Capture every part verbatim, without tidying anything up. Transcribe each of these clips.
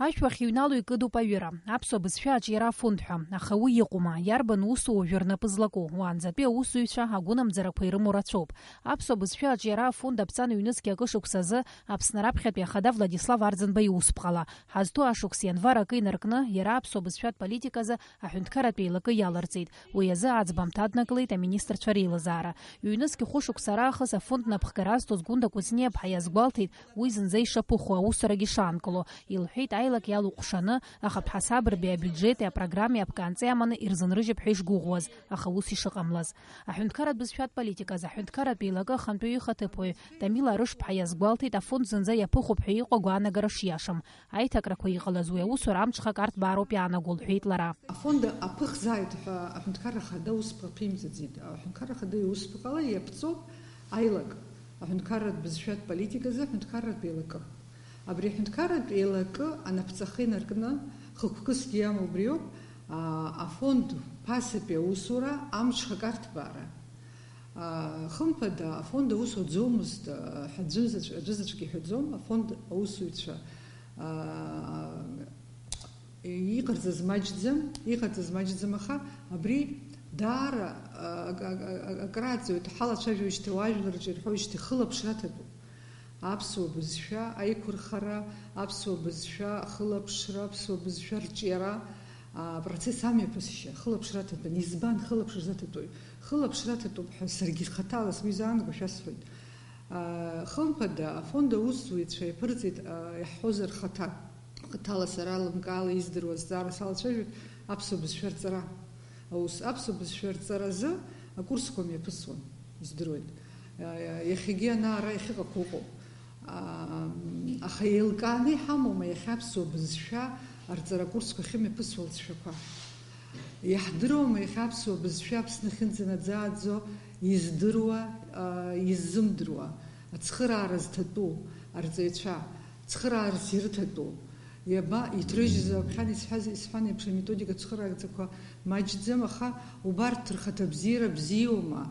Ашәуахь иҩналоу икыдуп аҩыра, аԥсуа бызшәа аҿиара афонд ҳәа, аха уи иҟоума, иарбан усу уажәы рнапы злаку? Уаанӡатәи аусзуҩцәа агәынамӡарақәа ирымоу рацәоуп. Аԥсуа бызшәа аҿиара афонд аԥҵан ҩнызқьи акы шықәсазы Аԥсны раԥхьатәи ахада Владислав Арӡынба иусԥҟала. Ҳазҭоу ашықәс ианвар акы инаркны, иара аԥсуа бызшәатә политиказы аҳәынҭқарратә еилакы иаларҵеит. Уи азы аӡбамҭа аднакылеит аминистрцәа реилазаара. Ҩнызқь хәышықәса раахыс афонд напхгара азҭоз Гәында Кәыҵниаԥҳа иазгәалҭеит, уи зынӡа ишаԥыхәо, аусурагьы шаанкыло. Илҳәеит, аилак иалыҟәшаны, ахатә ҳасабырбеи абиуџьети апрограммеи аԥкаанҵеи аманы ирзынрыжьып ҳәа ишгәыӷуаз, аха ус ишыҟамлаз. Аҳәынҭқарратә бызшәатә политиказ, аҳәынҭқарратә еилакы ахантәаҩы ихаҭыԥуаҩ Тамила Арышԥҳа иазгәалҭеит, афонд зынӡа иаԥыхәоуп ҳәа иҟоу агәаанагара шиашам. Аиҭакрақәа иҟалаз уи аусура амҽхак арҭбаароуп иаанаго лҳәеит лара. Афонд аԥыхзааит ҳәа аҳәынҭқарра хада усԥҟа ԥимҵаӡеит. Аҳәынҭқарра хада иусԥҟала иаԥҵоуп аилак аҳәынҭқарратә бызшәатә политиказы аҳәынҭқарратә еилакы. Абри аҳәынҭқарратә еилакы анаԥҵаха инаркны хықәкысгьы иамоу убриоуп, а, афонд ԥасатәи аусура амҽхак арҭбаара. А, хымԥада, афонд аус уӡомызт, а, ҳәа аӡәызаҵә-, аӡәызаҵәык иҳәаӡом, афонд аусуҩцәа, а, иҟарҵаз маҷӡам, иҟарҵаз маҷӡам, аха абри даара, а, ак-, ак-, ак-, акрааҵуеит, ҳалацәажәоижьҭеи, уаажәларҿы ирҳәоижьҭеи хылаԥшра аҭатәуп. Аԥсуа бызшәа аиқәырхара, аԥсуа бызшәа ахылаԥшра, аԥсуа бызшәа арҿиара, а, апроцесс амҩаԥысшьа, хылаԥшра аҭатәын. Избан хылаԥшра заҭатәуи? Хылаԥшра аҭатәуп ҳәа саргьы хаҭала сгәы изаанагошәа асҳәоит. А, хымԥада, афонд аусзуҩцәа иаԥырҵеит, а, иаҳҳәозар хаҭа. Хаҭала сара лымкаала издыруа азҵаара салацәажәоит аԥсуа бызшәа рҵара. Аус, аԥсуа бызшәа рҵаразы акурсқәа мҩаԥысуан, издыруеит. Иа-, иа-, иахьагьы ана-ара иахьыҟақәоу ыҟоуп. Ам, аха еилкааны иҳамоума иахьа аԥсуа бызшәа арҵара акурсқәа ахьымҩаԥысуа алҵшәақәа? Иаҳдыруама иахьа аԥсуа бызшәа Аԥсны ахьынӡанаӡааӡо издыруа, а, иззымдыруа, ацхыраара зҭатәу арҵаҩцәа, цхыраарас ирыҭатәу? Иаба, иҭрыжьыз, аԥхьан исҳәаз, исҳәан еиԥш, аметодика цхыраагӡақәа маҷӡам, аха убарҭ рхаҭабзиара бзиоума?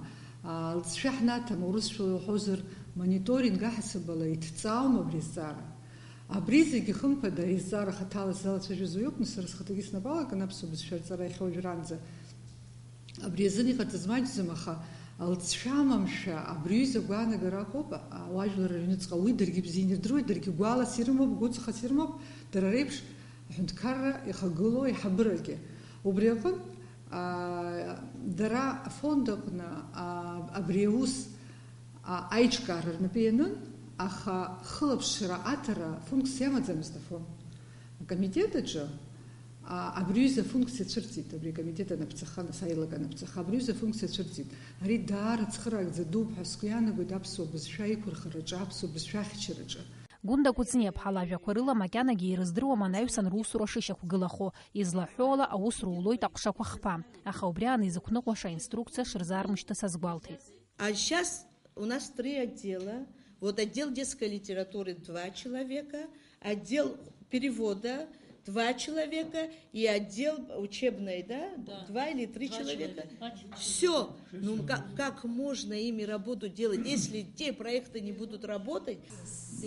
А, лҵшәа ҳнаҭама, урысшәала иуҳәозар, мониторинг аҳасабала иҭҵаауама абри азҵаара? Абри зегьы, хымԥада, изҵаара хаҭала сзалацәажәоз уи ауп, нас сара схаҭагьы снапы алакын аԥсуа бызшәа рҵара иахьа уажәраанӡа. Абри азын иҟаҵаз маҷӡам, аха алҵшәа амамшәа, абри аҩыза агәаанагара акоуп, а, ауаажәлар рыҩныҵҟа уи даргьы бзианы ирдыруеит, даргьы гәалас ирымоуп, гәыҵхас ирымоуп, дара реиԥш аҳәынҭқарра ихагылоу аиҳабырагьы. Убри аҟынтә, а, дара афонд аҟны, а, абри аус, а, аиҿкаара рнапы ианын, аха хылаԥшра аҭара функциа амаӡамызт афонд. Акомитет аҿы, а, абри аҩыза афункциа цәырҵит, абри акомитет анаԥҵаха, нас аилак анаԥҵаха, абри аҩыза афункциа цәырҵит. Ари даара цхыраагӡа дууп ҳәа сгәы иаанагоит аԥсуа бызшәа аиқәырхараҿы, аԥсуа бызшәа ахьчараҿы. Гәында Кәыҵниаԥҳа лажәақәа рыла макьанагьы ирыздыруам анаҩсан русура шышьақәгылахо, излаҳәо ала аус рулоит аҟәшақәа хԥа, аха убри аан изықәныҟәаша аинструкциа шырзаармышьҭыз азгәалҭеит. А сейчас у нас три отдела. Вот отдел детской литературы два человека, отдел перевода два человека и отдел учебной, да? Да. Два или три человека. Два человека. Два человека. Всё. Ну, как, как можно ими работу делать, если те проекты не будут работать?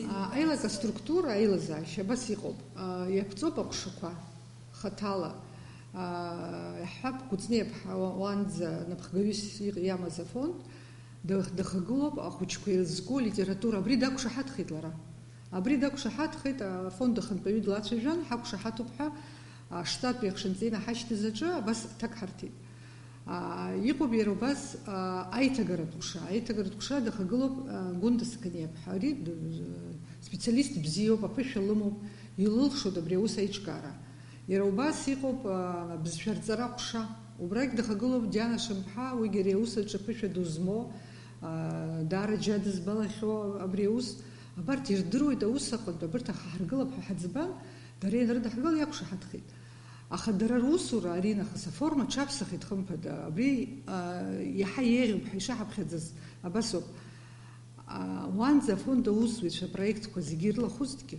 А, аилак аструктура, аилазаашьа абас иҟоуп. А, иаԥҵоуп аҟәшақәа хаҭала. А, иаҳҳәап, Кәыҵниаԥҳа уа-, уанӡа напхгаҩыс иҟ-, иамаз афонд, дах-, дахагылоуп ахәыҷқәа ирызку литература. Абри дақәшаҳаҭхеит лара. Абри дақәшаҳаҭхеит, афонд ахантәаҩы длацәажәан, ҳақәшаҳаҭуп ҳәа, аштаттәи ахшынҵа инаҳашьҭыз аҿы абас аҭак ҳарҭеит. Аа, иҟоуп иара убас, аа, аиҭагаратә ҟәша. Аиҭагаратә ҟәша дахагылоуп, аа, Гәында Сақаниаԥҳа. Ари д-, специалист бзиоуп, аԥышәа лымоуп, илылшоит абри аус аиҿкаара. Иара убас иҟоуп, аа, абызшәа рҵара ҟәша. Убрагь дахагылоуп Диана Шамԥҳа, уигьы ари аус аҿы аԥышәа ду змоу, аа, даара џьа дызбалахьоу абри аус. Абарҭ ирдыруеит аус аҟынтә, абарҭ ахаҳаргылап ҳәа ҳаӡбан, дара ианрыдаҳгыл иақәшаҳаҭхеит. Аха дара русура аринахыс аформа ҽаԥсахит, хымԥада. Абри, а, иаҳа еиӷьуп ҳәа ишаҳаԥхьаӡаз абасоуп. А, уанӡа афонд аусзуҩцәа апроектқәа зегьы ирылахәызҭгьы,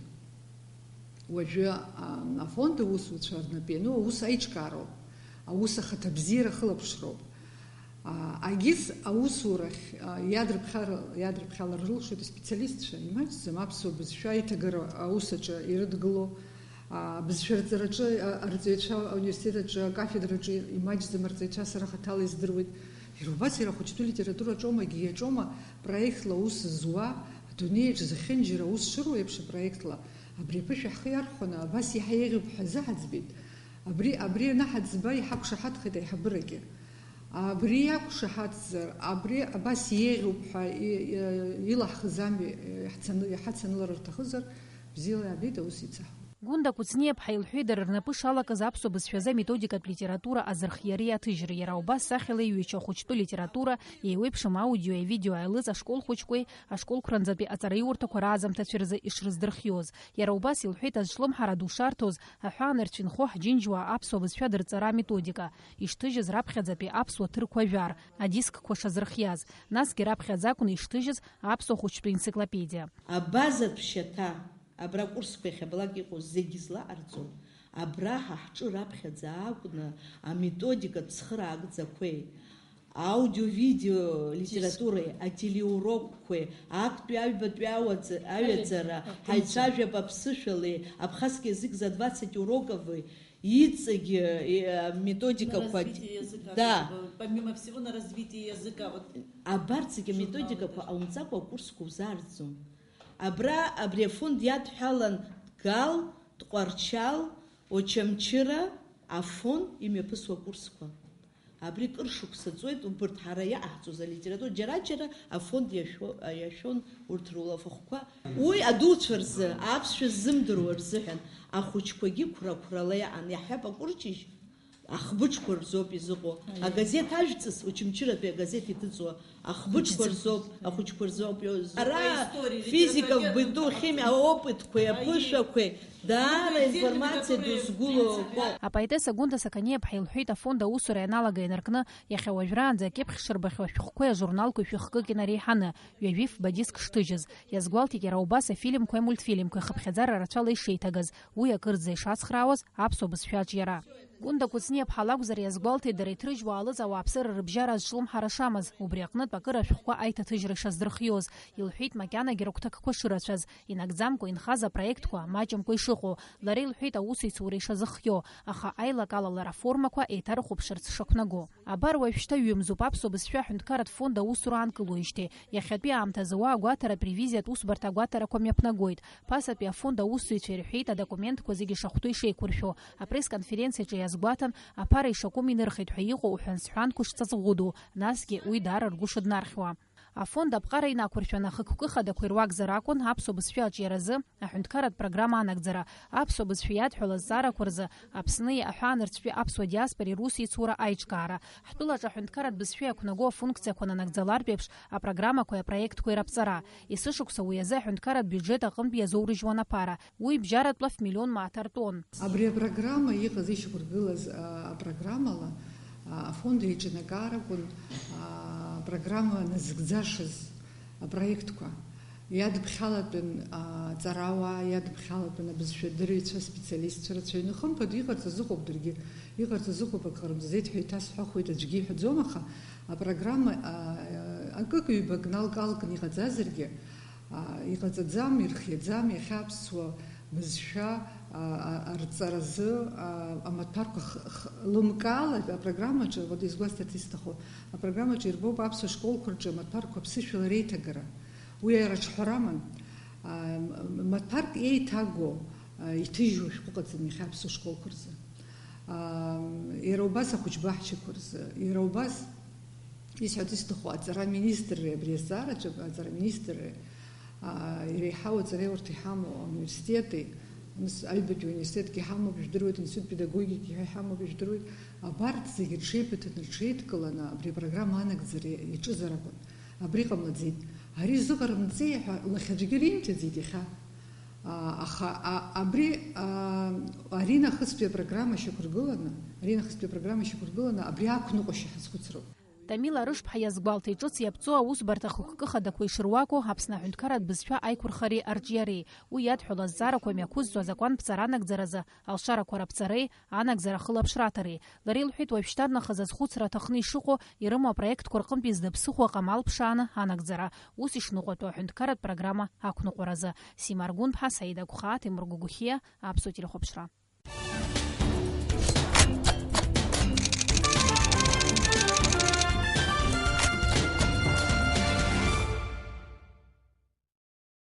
уажәы, а, афонд аусзуҩцәа рнапы иану аус аиҿкаароуп, аус ахаҭабзиара ахылаԥшроуп. А, агьыс аусурахь, а, иадрыԥхьар-, иадрыԥхьалар рылшоит аспециалистцәа, имаҷӡам аԥсуа бызшәа аиҭагара аус аҿы ирыдгыло, Абызшәа рҵараҿы, а, арҵаҩцәа ауниверситет аҿы акафедраҿы имаҷӡам арҵаҩцәа сара хаҭала издыруеит. Иара убас иара ахәыҷтәы литератураҿоума, егьи иаҿоума проектла аус зуа, адунеиаҿ зехьынџьара аус шыруа еиԥш апроектла, абри аԥышәа ҳхы иархәаны, абас иаҳа еиӷьуп ҳәа азы ҳаӡбеит. Абри, абри анаҳаӡба иҳақәшаҳаҭхеит аиҳабырагьы. Абри иақәшаҳаҭзар, абри абас еиӷьуп ҳәа и-, и-, илаҳхыз ами, иаҳцаны, иҳацанылар рҭахызар, бзиала иаабеит, аус еицаҳауеит. Гәында Кәыҵниаԥҳа илҳәеит, дара рнапы шалакыз аԥсуа бызшәазы аметодикатә литература азырхиареи аҭыжьреи. Иара убас сахьала иҩыча ахәыҷтәы литература, еиуеиԥшым аудиои авидеои аилыҵ ашкол хәыҷқәеи ашколқәранӡатәи аҵараиурҭақәа раазамҭацәа рзы ишрыздырхиоз. Иара убас илҳәеит азҿлымҳара ду шарҭоз, аҳәаанырцә инхо ҳџьынџьуаа аԥсуа бызшәа дырҵара аметодика, ишҭыжьыз раԥхьаӡатәи аԥсуа ҭырқәа жәар, адискқәа шазырхиаз, насгьы раԥхьаӡа акәны ишҭыжьыз аԥсуа хәыҷтәы енциклопедиа. Абазатә шьаҭа, абра акурсқәа иахьабалак иҟоу зегь злаҟарҵо, абра ҳа ҳҿы раԥхьаӡа акәны аметодикатә цхыраагӡақәеи, аудио-видео литературеи, ателеурокқәеи, актәи аҩбатәи ауаӡ-, аҩаӡара, ҳаицәажәап аԥсышәалеи, абхазский язык за двадцать уроков, иҵегь, э, методикақәа. На развитие языка, да. Как бы, помимо всего, на развитие языка, вот. Абарҭ зегьы журнал аметодикақәа даже. Ҟаумҵакәа акурсқәа узаарӡом. Абра, абри афонд иадҳәалан Гал, Тҟәарчал, Очамчыра афонд имҩаԥысуа акурсқәа. Абри кыр шықәса ҵуеит, убырҭ ҳара иаҟаҳҵоз алитература, џьара-џьара афонд иашәо-, иашәон урҭ рулафахәқәа. Уи адуцәа рзы, аԥсшәа ззымдыруа рзыҳәан, ахәыҷқәагьы қәра-қәрала иаҟан, иаҳҳәап, акәырҷыжь ахбыџқәа рзоуп изыҟоу. Агазеҭ ажәҵыс, Очамчыратәи агазеҭ иҭыҵуа ахбыџқәа рзоуп, ахәыҷқәа рзоуп. Ара физика, быту, химиа, аопытқәеи, аԥышәақәеи, даара аинформациа ду згәылоу акоуп. Апоетесса Гәында Сақаниаԥҳа илҳәеит, афонд аусура ианалага инаркны, иахьа уажәраанӡа акьыԥхь шырбахьоу ашәҟәқәеи ажурналқәеи шәыхкык инареиҳаны, ҩажәи фба диск шҭыжьыз. Иазгәалҭеит иара убас афильмқәеи амультфильмқәеи хыԥхьаӡара рацәала ишеиҭагаз, уи акырӡа ишацхраауаз аԥсуа бызшәа аҿиара. Гәында Кәыҵниаԥҳа лакәзар иазгәалҭеит, дара иҭрыжьуа аалыҵ ауааԥсыра рыбжьара азҿлымҳара шамаз, убри аҟнытә акыр ашәҟәқәа аиҭаҭыжьра ишаздырхиоз. Илҳәеит, макьанагьы рыгәҭакқәа шырацәаз, инагӡамкәа инхаз апроектқәа маҷымкәа ишыҟоу. Лара илҳәеит аусеицура ишазыхиоу, аха аилакалалара аформақәа еиҭарыхәаԥшырц шақәнаго. Абар уажәшьҭа ҩымзуп аԥсуа бызшәа аҳәынҭқарратә фонд аусура аанкылоижьҭеи. Иахьатәи аамҭазы уа агәаҭаратә ревизиатә усбарҭа агәаҭарақәа мҩаԥнагоит. Ԥасатәи афонд аусзуҩцәа ирҳәеит адокументқәа зегьы шахәҭоу ишеиқәыршәо. Апресс-конференциаҿы иазгәаҭан, аԥара ишакәым инырхит ҳәа иҟоу уҳәан-сҳәанқәа шҵаҵӷәыду, насгьы уи даара ргәы шыднархьуа. Афонд аԥҟара инақәыршәаны ахықәкы хадақәа ируакзар акәын аԥсуа бызшәа аҿиаразы аҳәынҭқарратә программа анагӡара, аԥсуа бызшәа иадҳәалаз азҵаарақәа рзы Аԥсни аҳәаанырцәтәи аԥсуа диаспореи русеицура аиҿкаара, ҳтәылаҿы аҳәынҭқарратә бызшәа иақәнаго афункциақәа нанагӡалартә еиԥш апрограммақәеи апроектқәеи раԥҵара. Есышықәса уи азы аҳәынҭқарратә биуџьет аҟынтә иазоурыжьуан аԥара, уи бжьаратәла ф-миллион мааҭ артәон. Абри апрограмма иҟаз ишьақәыргылаз, а, апрограммала, а, афонд еиҿанакааракәын, а, апрограмма назыгӡашаз апроектқәа. Иадыԥхьалатәын, а, аҵарауаа, иадыԥхьалатәын абызшәадырҩцәа, аспециалистцәа рацәаҩны. Хымԥада иҟарҵаз ыҟоуп даргьы, иҟарҵаз ыҟоуп, акы ҟарымҵаӡеит ҳәа иҭасҳәахуеит аӡәгьы иҳәаӡом, аха апрограмма, а, акык-ҩбак налк-аалкны иҟаҵазаргьы, а, иҟаҵаӡам, ирхиаӡам, иахьа аԥсуа бызшәа, а, а, арҵаразы, а, амаҭәарқәа х-, х-, лымкаала апрограммаҿы, вот изгәасҭарц исҭаху, апрограммаҿы ирбоуп аԥсуа школқәа рҿы амаҭәарқәа ԥсышәала реиҭагара. Уи араҿҳәара аман, а, м-, маҭәарк еиҭаго, а, иҭыжьуа шәҟәы ыҟаӡам иахьа аԥсуа школқәа рзы. А, иара убас ахәыҷбаҳчақәа рзы, иара убас Исҳәарц исҭаху, аҵара министрреи абри азҵаараҿы, аҵара министрреи, аа, иреиҳау аҵареиурҭа иҳамоу ауниверситети, нас аҩбатәи университетгьы иҳамоуп, ижәдыруеит, институт педагогики ҳәа иҳамоуп, ижәдыруеит, абарҭ зегьы рҽеибыҭаны, рҽеидкыланы абри апрограмма анагӡара иаҿызар акәын. Абри ҟамлаӡеит. Ари зыҟарымҵеи ҳәа лахьаӡәгьы римҭаӡеит иахьа. Аа, аха, а, абри, аа, аринахыстәи апрограмма шьақәыргыланы, аринахыстәи апрограмма шьақәыргыланы абри ақәныҟәашьа ҳазхәыцроуп. Тамила Рышԥҳа иазгәалҭеит ҿыц иаԥҵоу аусбарҭа хықәкы хадақәа ишыруаку Аԥсны аҳәынҭқарратә бызшәа аиқәырхареи арҿиареи. Уи иадҳәалаз азҵаарақәа мҩақәызҵо азакәанԥҵара анагӡаразы, алшарақәа раԥҵареи анагӡара ахылаԥшра аҭареи. Лара илҳәеит, уажәшьҭарнахыс азхәыцра аҭахны ишыҟоу, ирымоу апроектқәа рҟынтәи зда ԥсыхәа аҟам алԥшааны анагӡара. Ус ишныҟәатәу аҳәынҭқарратә программа ақәныҟәаразы. Сима Аргәынԥҳа, Саида Агәхаа, Ҭемыр Гәыгәхиа, Аԥсуа телехәаԥшра.